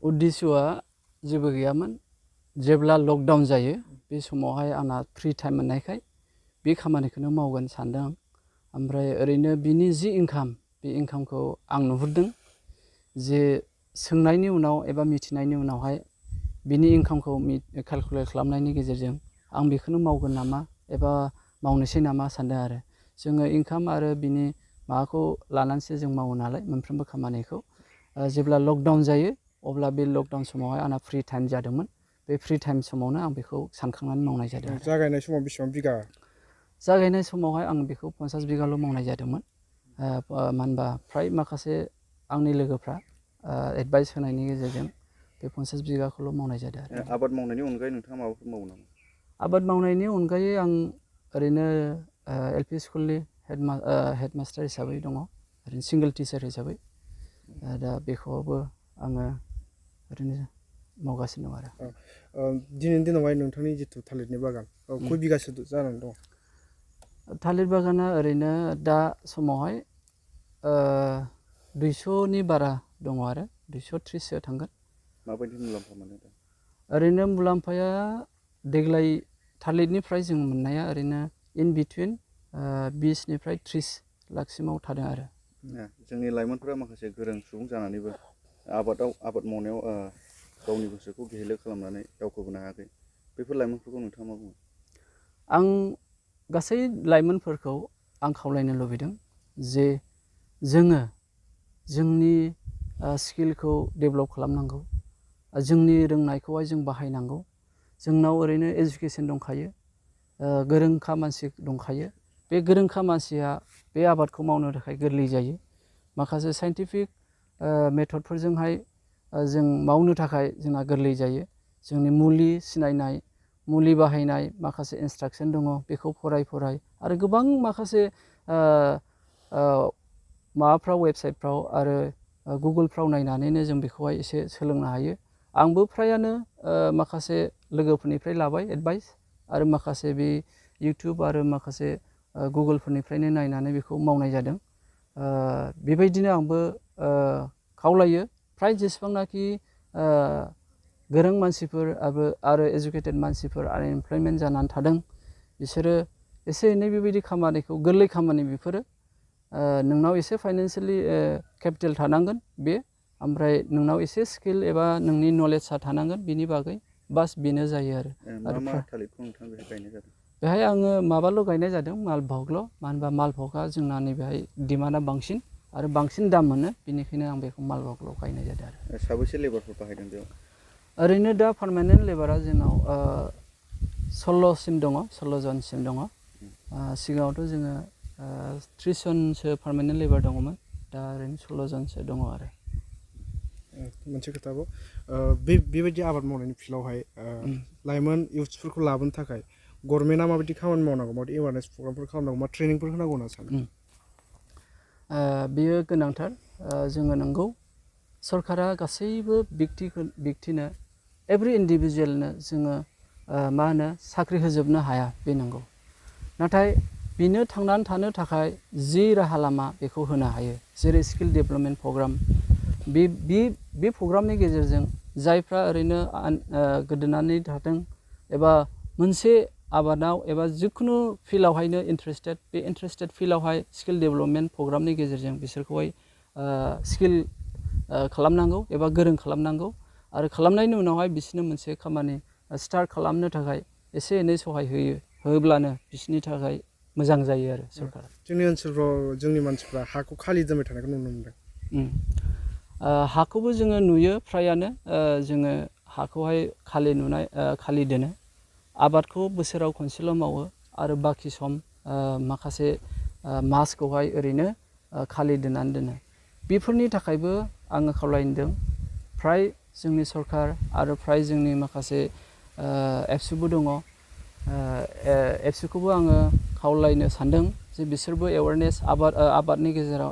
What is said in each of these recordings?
उद्देश्यआ जेबो गैयामोन जेब्ला लकडाउन जायो बे समावहाय आंना फ्रि टाइम मोननायखाय बे खामानिखौनो मावगोन सानदों आं ओमफ्राय ओरैनो बिनि जि इनकाम बे इनकामखौ आं नुहुरदों जे सोंनायनि उनाव एबा मिथिनायनि उनावहाय बिनि इनकामखौ केलकुलेट खालामनायनि गेजेरजों आं बेखौनो मावगोन नामा एबा मावनोसै नामा सानदों आरो जोङो इनकाम आरो बिनि माबाखौ लानानैसो जों मावो नालाय मोनफ्रोमबो खामानिखौ जेब्ला लकडाउन जायो अब्ला बे लकडाउन समावहाय आंना फ्रि टाइम जादोंमोन बे फ्रि टाइम समावनो आं बेखौ सानखांनानै मावनाय जादों जागायनाय समाव बेसेबां बिगा जागायनाय समावहाय आं बेखौ 50 बिगाल' मावनाय जादोंमोन मानो होनबा फ्राय माखासे आंनि लोगोफ्रा एडभाइस होनायनि गेजेरजों बे 50 बिगाखौल' मावनाय जादों आरो आबाद मावनायनि अनगायै नोंथाङा माबाफोर मावो नामा आबाद मावनायनि अनगायै आं ओरैनो एलपि स्कुलनि हेडमास्टार हिसाबै दङ ओरैनो सिंगल टिचार हिसाबै दा बेखौबो आङो ओरैनो मावगासिनो दं आरो दिनैनि दिनावहाय नोंथांनि जिथु थालिरनि बागान खय बिगासो जानानै दं थालिर बागाना ओरैनो दा समावहाय 200नि बारा दङ आरो 230सो थांगोन माबायदि मुलाम्फा मोनो दा ओरैनो मुलाम्फाया देग्लाय थालिरनिफ्राय जों मोननाया ओरैनो इन बिटुइन 20निफ्राय 30 लाखसिमाव थादों आरो जोंनि लाइमोनफोरा माखासे गोरों सुबुं जानानैबो आबाद मावनायाव गावनि गोसोखौ गेहेलो खालामनानै दावखोबोनो हायाखै बेफोर लाइमोनफोरखौ नोंथाङा मा बुङो आं गासै लाइमोनफोरखौ आं खावलायनो लुबैदों जे जोङो जोंनि स्किलखौ डेभेलप खालामनांगौ जोंनि रोंनायखौहाय जों बाहायनांगौ जोंनाव ओरैनो एजुकेसन दंखायो गोरोंखा मानसि दंखायो बे गोरोंखा मानसिया बे आबादखौ मावनो थाखाय गोरलै जायो माखासे साइन्टिफिक मेथडफोरजोंहाय जों मावनो थाखाय जोंहा गोरलै जायो जोंनि मुलि सिनायनाय मुलि बाहायनाय माखासे इन्सट्राक्सन दङ बेखौ फराय आरो गोबां माखासे माबाफ्राव वेबसाइटफ्राव आरो गुगोलफ्राव नायनानैनो जों बेखौहाय एसे सोलोंनो हायो आंबो फ्रायानो माखासे लोगोफोरनिफ्राय लाबाय एडभाइस आरो माखासे बे इउटुब आरो माखासे गुगोलफोरनिफ्रायनो नायनानै बेखौ मावनाय जादों बेबायदिनो आंबो खावलायो फ्राय जेसेबांनाखि गोरों मानसिफोर आरो एजुकेटेड मानसिफोर आरो एमप्लयमेन्ट जानानै थादों बिसोरो एसे एनै बेबायदि खामानिखौ गोरलै खामानि बेफोरो नोंनाव एसे फाइनान्सियेलि केपिटेल थानांगोन बे ओमफ्राय नोंनाव एसे स्किल एबा नोंनि नलेजआ थानांगोन बिनि बागै बास बेनो जायो आरो मा थालिरखौ नोंथाङा बेहाय गायनाय जादों बेहाय आङो माबाल' गायनाय जादों मालभगल' मानो होनबा मालभगआ जोंना नैबेहाय डिमान्डआ बांसिन आरो बांसिन दाम मोनो बेनिखायनो आं बेखौ मालभगल' गायनाय जादों आरो साबैसे लेबारफोर बाहायदों बेयाव ओरैनो दा पार्मानेन्ट लेबारा जोंनाव 16सिम दङ 16 जनसिम दङ सिगाङावथ' जोङो 30 जनसो पार्मानेन्ट लेबार दङमोन दा ओरैनो 16 जनसो दङ आरो मोनसे खोथाखौ बेबायदि आबाद मावनायनि फिल्डआवहाय लाइमोन इउथ्सफोरखौ लाबोनो थाखाय गभर्नमेन्टआ माबायदि खामानि मावनांगौ माबायदि एवारनेस प्रग्रामफोर खालामनांगौ मा ट्रेनिंफोर होनांगौ होनना सानो बेयो गोनांथार जोङो नंगौ सरकारा गासैबो व्यक्तिनो एभ्रि इन्डिभिजुवेलनो जोङो मा होनो साख्रि होजोबनो हाया बे नंगौ नाथाय बिनो थांनानै थानो थाखाय जि राहा लामा बेखौ होनो हायो जेरै स्किल डेभेलपमेन्ट प्रग्राम बे प्रग्रामनि गेजेरजों जायफ्रा ओरैनो गोदोनानै थादों एबा मोनसे आबादाव एबा जिखुनु फिल्डआवहायनो इन्टारेस्टेड बे इन्टारेस्टेड फिल्डआवहाय स्किल डेभेलपमेन्ट प्रग्रामनि गेजेरजों बिसोरखौहाय स्किल खालामनांगौ एबा गोरों खालामनांगौ आरो खालामनायनि उनावहाय बिसोरनो मोनसे खामानि स्टार्ट खालामनो थाखाय एसे एनै सहाय होब्लानो बिसोरनि थाखाय मोजां जायो आरो सरकारा जोंनि ओनसोलफ्राव जोंनि मानसिफ्रा हाखौ खालि दोनबाय थानायखौ नुनो मोनदों हाखौबो जोङो नुयो फ्रायानो जोङो हाखौहाय खालि दोनो आबादखौ बोसोराव खनसेल' मावो आरो बाखि सम माखासे मासखौहाय ओरैनो खालि दोननानै दोनो बेफोरनि थाखायबो आङो खावलायदों फ्राय जोंनि सरकार आरो फ्राय जोंनि माखासे एबसुबो दङ एबसुखौबो आङो खावलायनो सानदों जे बिसोरबो एवारनेस आबादनि गेजेराव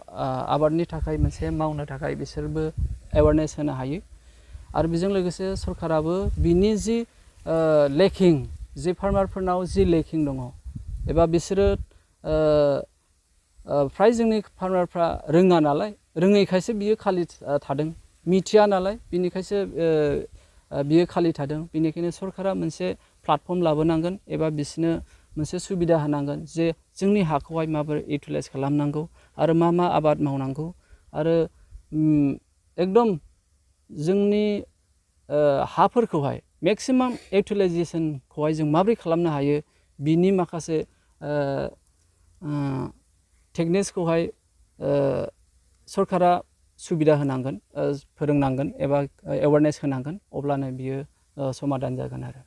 आबादनि थाखाय मोनसे मावनो थाखाय बिसोरबो एवारनेस होनो हायो आरो बेजों लोगोसे सरकाराबो बिनि जि लेकिं जि फार्मारफोरनाव जि लेकिं दङ एबा बिसोरो फ्राय जोंनि फार्मारफ्रा रोङा नालाय रोङैखायसो बियो खालि थादों मिथिया नालाय बिनिखायसो बियो खालि थादों बिनिखायनो सरकारा मोनसे प्लेटफर्म लाबोनांगोन एबा बिसोरनो मोनसे सुबिदा होनांगोन जे जोंनि हाखौहाय माबोरै इउटिलाइज खालामनांगौ आरो मा आबाद मावनांगौ आरो एकदम जोंनि हाफोरखौहाय मेक्सिमाम इउटिलाइजेसनखौहाय जों माबोरै खालामनो हायो बिनि माखासे टेकनिक्सखौहाय सरकारा सुबिदा होनांगोन फोरोंनांगोन एबा एवारनेस होनांगोन अब्लानो बियो समाधान जागोन आरो